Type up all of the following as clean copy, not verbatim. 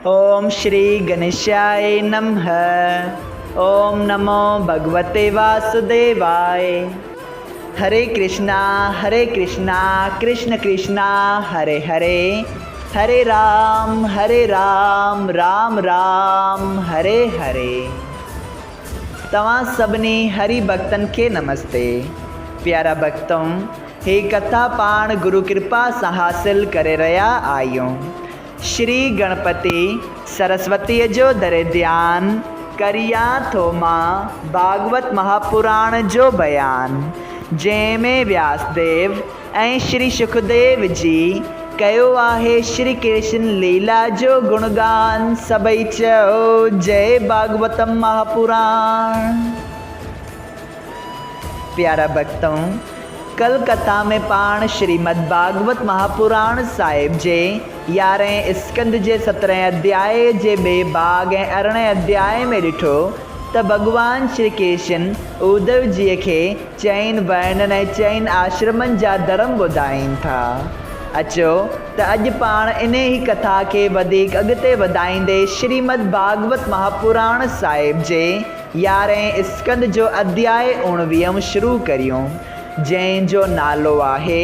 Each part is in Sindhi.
اوم شري گنيشاء نمه اوم نمو ڀڳوتي واسوديواء هري ڪرشنا هري ڪرشنا ڪرشن ڪرشنا هري هري هري رام هري رام رام رام هري هري. توهان سڀني هري ڀڳتن کي نمستي. پيارا ڀڳتؤ! هي ڪٿا پاڻ گرو ڪرپا سان حاصل ڪري رهيا آهيون. شري گڻپتي سرسوتيء جو دري ڌيان ڪريان ٿو مان ڀاڳوت مهاپراڻ جو بيان، جنهن ۾ وياسديو ۽ شري شڪديو جي ڪيو آهي شري ڪرشن ليلا جو گڻگان سڀئي چئو جئي ڀاڳوتم مهاپراڻ. پيارا ڀڳتؤ! ڪل ڪٿا ۾ پاڻ شريمد ڀاڳوت مهاپراڻ صاحب جي يارهين اسڪنڌ جي سترهين اڌيائي جي ٻئي ڀاڳ ۽ ارڙهين اڌيائي ۾ ڏٺو ته ڀڳوان شري ڪرشن اڌو جيء کي چئن ورڻن ۽ چئن آشرمن جا ڌرم ٻڌائين ٿا. اچو ته اڄ پاڻ انهي ئي ڪٿا کي وڌيڪ اڳتي وڌائيندي شريمد ڀاڳوت مهاپراڻ صاحب جي يارهين اسڪنڌ جو اڌياء اوڻويهون شروع ڪريون، جنهن جو نالو آهي،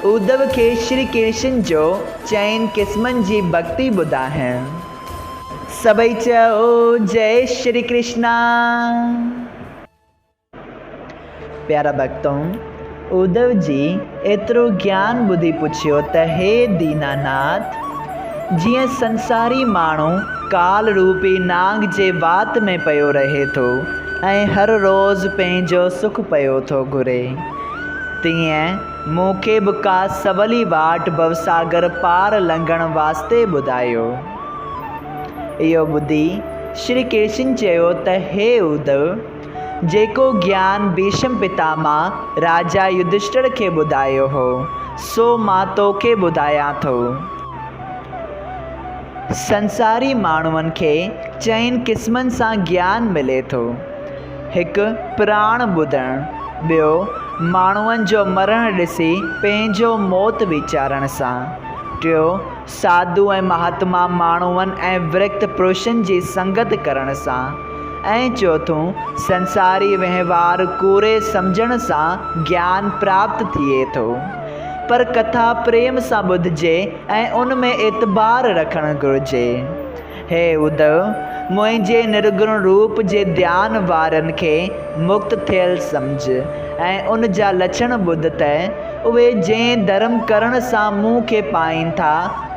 اڌو کي شري ڪرشن جو چئن قسمن جي ڀڳتي ٻڌائڻ. سڀئي چئو جئي شري ڪرشنا. پيارا ڀڳتو! اڌو جي ايترو گيان ٻڌي پڇيو ته هي ديناناٿ! جيئن سنساري ماڻهو ڪال روپي نانگ جي وات ۾ پيو رهي ٿو ۽ هر روز پنهنجو سک پيو ٿو گهري، تيئن مون کي به ڪا سولي واٽ ڀوساگر پار لنگهڻ واسطي ٻڌايو. اهو ٻڌي شري ڪرشن چيو ته هي اڌو! جيڪو گيان ڀيشم پتاما راجا يڌشٽر کي ٻڌايو هو، سو مان توکي ٻڌايان ٿو. سنساري ماڻهن کي چئن قسمن سان گيان ملي ٿو. هڪ پراڻ ٻڌڻ، ٻيو ماڻهن جو مرڻ ڏسي پنهنجو موت ويچارڻ سان، ٽيو ساڌو ۽ مهاتما ماڻهن ۽ ورڪت پرشن جي سنگت ڪرڻ سان ۽ چوٿون سنساري وهنوار ڪوڙي سمجهڻ سان گيان پراپت ٿئي ٿو. پر ڪٿا پريم سان ٻڌجي ۽ ان ۾ اعتبار رکڻ گهرجي. هي اڌو! منهنجي نرگڻ روپ جي ڌيان وارن کي مڪت ٿيل سمجهه ۽ ان جا لڇڻ ٻڌ ته اهي جنهن ڌرم ڪرڻ سان مون کي پائين ٿا،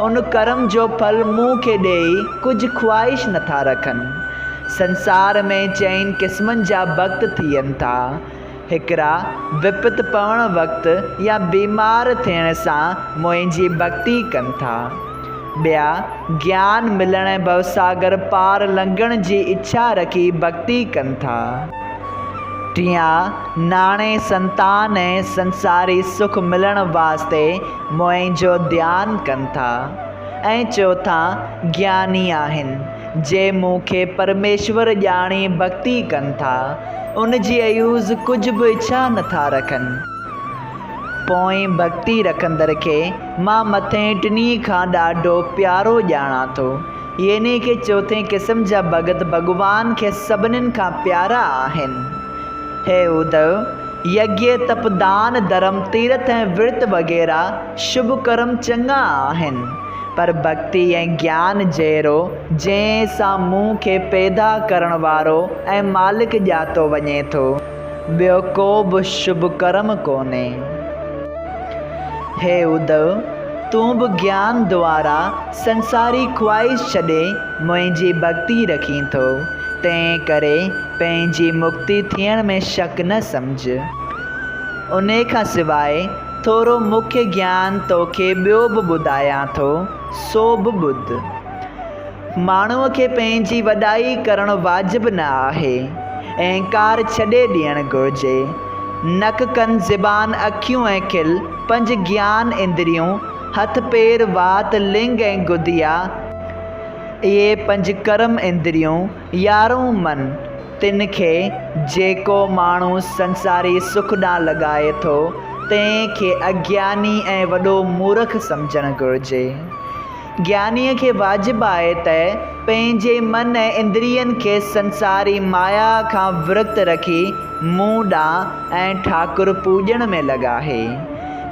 ان ڪرم جو ڦل مون کي ڏيئي ڪجهه خواهش نٿا رکن. سنسار ۾ چئن قسمن جا ڀڳت ٿين ٿا. هڪڙا وپت پوڻ وقت يا بيمار ٿيڻ سان منهنجي ڀڳتي ڪن ٿا. ٻيا گيان ملڻ ۽ ڀوساگر پار لنگهڻ جي اڇا رکي ڀڳتي ڪن ٿا. ٽيان ناڻي، سنتان ۽ سنساري سک ملڻ واسطي منهنجو ڌيان ڪن ٿا. ۽ چوٿان گياني آهن. جي مون کي پرميشور ڄاڻي ڀڳتي ڪن ٿا، ان جي عيوض ڪجهه به اڇا نه ٿا رکن. پوئين ڀڳتي رکندڙ کي مان مٿئين ٽنهي کان ڏاڍو پيارو ڄاڻان ٿو. يعني ڪه چوٿين قسم جا ڀڳت ڀڳوان کي سڀنين کان پيارا آهن. هي اڌو! يگيه، تپ، دان، ڌرم، تيرٿ ۽ ورت وغيره شڀ ڪرم چڱا آهن، پر ڀڳتي ۽ گيان جهڙو، جنهن سان مون کي پيدا ڪرڻ وارو ۽ مالڪ ڄاتو وڃي ٿو، ٻيو ڪو به شڀ ڪرم ڪونهي. هي اڌو! تون به گيان دوارا سنساري خواهش ڇڏي منهنجي ڀڳتي رکين ٿو، تنهن ڪري پنهنجي مڪتي ٿيڻ ۾ شڪ نه سمجهه. انهي کان سواء ٿورو مکيه گيان توکي ٻيو به ٻڌايان ٿو، سو به ٻڌ. ماڻهوء کي پنهنجي وڏائي ڪرڻ واجب نه آهي. اهنڪار ڇڏي ڏيڻ گهرجي. نڪ، ڪن، زبان، اکيون ۽ کل، پنج گيان اندريون، هٿ، پير، وات، لنگ ۽ گديا، اهي پنج ڪرم اندريون، يارهون من، تن کي جيڪو ماڻهو سنساري سک ڏانهن لڳائي ٿو، تنهن کي اگياني ۽ وڏو مورک سمجهڻ گهرجي. گيانيء کي واجب آهي ته پنهنجي من ۽ اندرين کي سنساري مايا کان ورت رکي مون ڏانهن ۽ ٺاڪر پوڄڻ ۾ لڳاهي.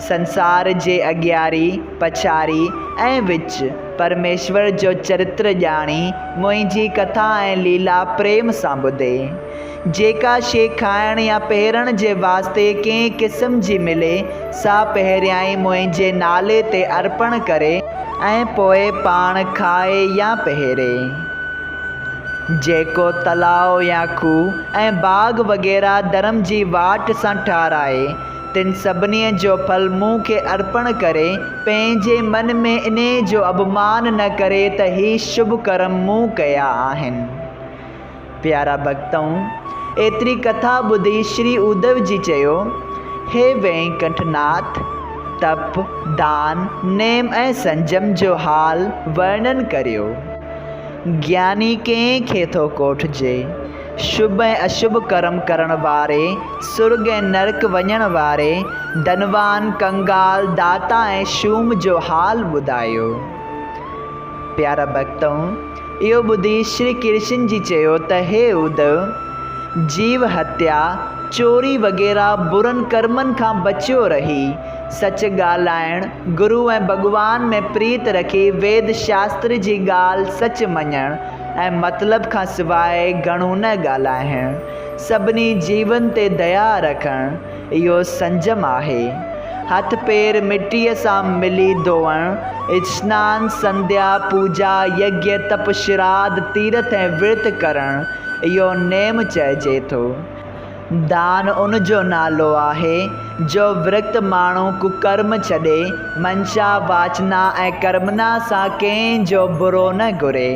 سنسار جي اڳياري، پڇاري ۽ وچ پرميشور جو چرتر ڄاڻي منهنجي ڪٿا ۽ ليلا پريم سان ٻڌي. جيڪا شيء کائڻ يا پهرڻ جي واسطي ڪنهن قسم جي ملي، سا پهريائين منهنجي نالي تي ارپڻ ڪري ۽ پوء پاڻ کائي يا پهري. جيڪو تلاء يا کوهه ۽ باغ وغيره ڌرم جي واٽ سان ٺهرائي، تن سڀني جو ڦل مون کي ارپڻ ڪري، پنهنجي من ۾ انهيء جو اڀمان نه ڪري ته هي شڀ ڪرم مون ڪيا آهن. پيارا ڀڳتؤ! ايتري ڪٿا ٻڌي شري اڌو جي چيو، هي وينڪنٺ ناٿ! تپ، دان، نيم ۽ سنجم جو حال ورڻن ڪريو. گياني ڪنهن کي ٿو ڪوٺجي؟ شڀ ۽ اشڀ ڪرم ڪرڻ واري، سرڳ ۽ نرڪ وڃڻ واري، ڌنوان، ڪنگال، داتا ۽ شوم جو حال ٻڌايو. پيارا ڀڳتؤ! اهو ٻڌي شري ڪرشن جي چيو ته هي اڌو! جيو هتيا، چوري وغيره برن ڪرمن کان بچيو رهي، سچ ڳالهائڻ، گرو ۽ ڀڳوان ۾ پريت رکي ويد شاستر جي ڳالهه سچ مڃڻ ۽ مطلب کان سواء گهڻو نه ڳالهائڻ، سڀني جيون تي ديا رکڻ، اهو سنجم آهي. هٿ پير مٽيء سان ملي ڌوئڻ، اشنان، سنڌيا، پوڄا، يگيه، تپ، شراڌ، تيرٿ ۽ ورت ڪرڻ، اهو نيم چئجي ٿو. دان ان جو نالو آهي، جو ورت ماڻهو ڪڪرم ڇڏي، منشا، واچنا ۽ ڪرمنا سان ڪنهن جو برو نه گهري.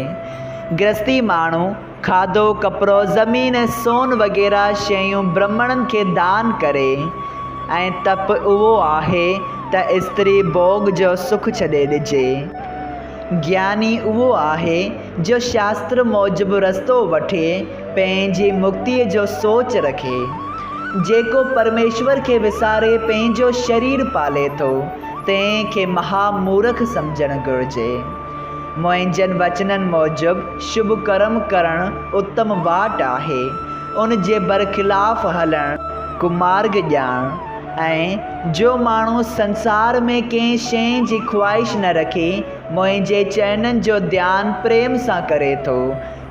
گرهستي ماڻهو کاڌو، ڪپڙو، زمين ۽ سون وغيره شيون برهمڻن کي دان ڪري ۽ تپ اهو آهي ته استري ڀوڳ جو سک ڇڏي ڏجي. گياني اهو آهي جو شاستر موجب رستو وٺي پنهنجي مڪتيء جو سوچ رکي. جيڪو پرميشور کي وساري پنهنجو شرير پالي ٿو، تنهن کي مها مورک سمجهڻ گهرجي. منهنجن وچنن موجب شڀ ڪرم ڪرڻ اتم واٽ آهي، ان جي برخلاف هلڻ ڪمارگ ڄاڻ، ۽ جو ماڻهو سنسار ۾ ڪنهن شيء جي خواهش نه رکي منهنجي چرنن جو ڌيان پريم سان ڪري ٿو،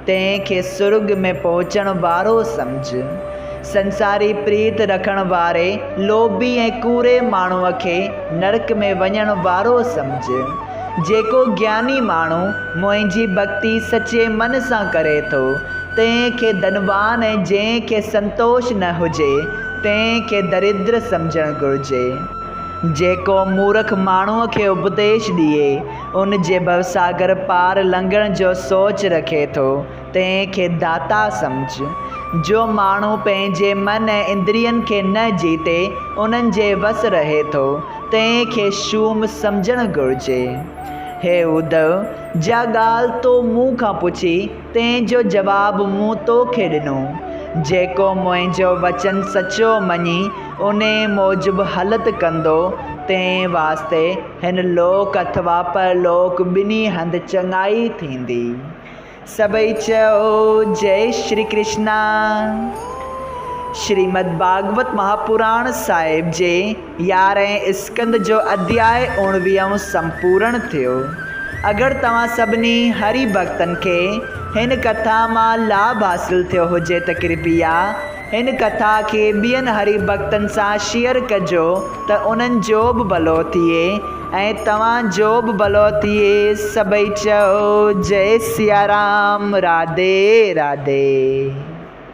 تنهن کي سرڳ ۾ پهچڻ وارو سمجهه. سنساري پريت رکڻ واري لوڀي ۽ ڪوڙي ماڻهوء کي نرڪ ۾ وڃڻ وارو سمجهه. جيڪو گياني ماڻهو منهنجي ڀڳتي سچي من سان ڪري ٿو، تنهن کي ڌنوان ۽ جنهن کي سنتوش نه هجي، تنهن کي دريدر سمجهڻ گهرجي. جيڪو مورک ماڻهوء کي اپديش ڏئي، ان جي ڀوساگر پار لنگهڻ جو سوچ رکي ٿو، تنهن کي داتا سمجهه. جو ماڻهو پنهنجي من ۽ اندرين کي نه جيتي، انهن جي وس رهي ٿو، تنهن کي شوم سمجهڻ گهرجي. هي اڌو! جا ڳالهه تو مون کان پڇي، تنهن جو جواب مون تو کي ڏنو. جيڪو منهنجو وچن سچو مڃي، انهيء موجب هلت ڪندو، تنهن واسطي هن لوڪ اٿوا پرلوڪ ٻنهي هنڌ چڱائي ٿيندي. سڀئي چئو، جئي شري ڪرشنا. شريمد ڀاڳوت مهاپراڻ صاحب جي يارهين اسڪنڌ جو اڌياء اوڻويهون سمپورڻ ٿيو. اگر توهان سڀني هري ڀڳتن کي هن ڪٿا مان لاڀ حاصل ٿيو هجي ته ڪرپيا هن ڪٿا کي ٻين هري ڀڳتن سان شيئر ڪجو ته انهن جو به ڀلو ٿئي ۽ توهان جو به ڀلو ٿئي. سڀئي چئو جئي سيارام راڌي راڌي.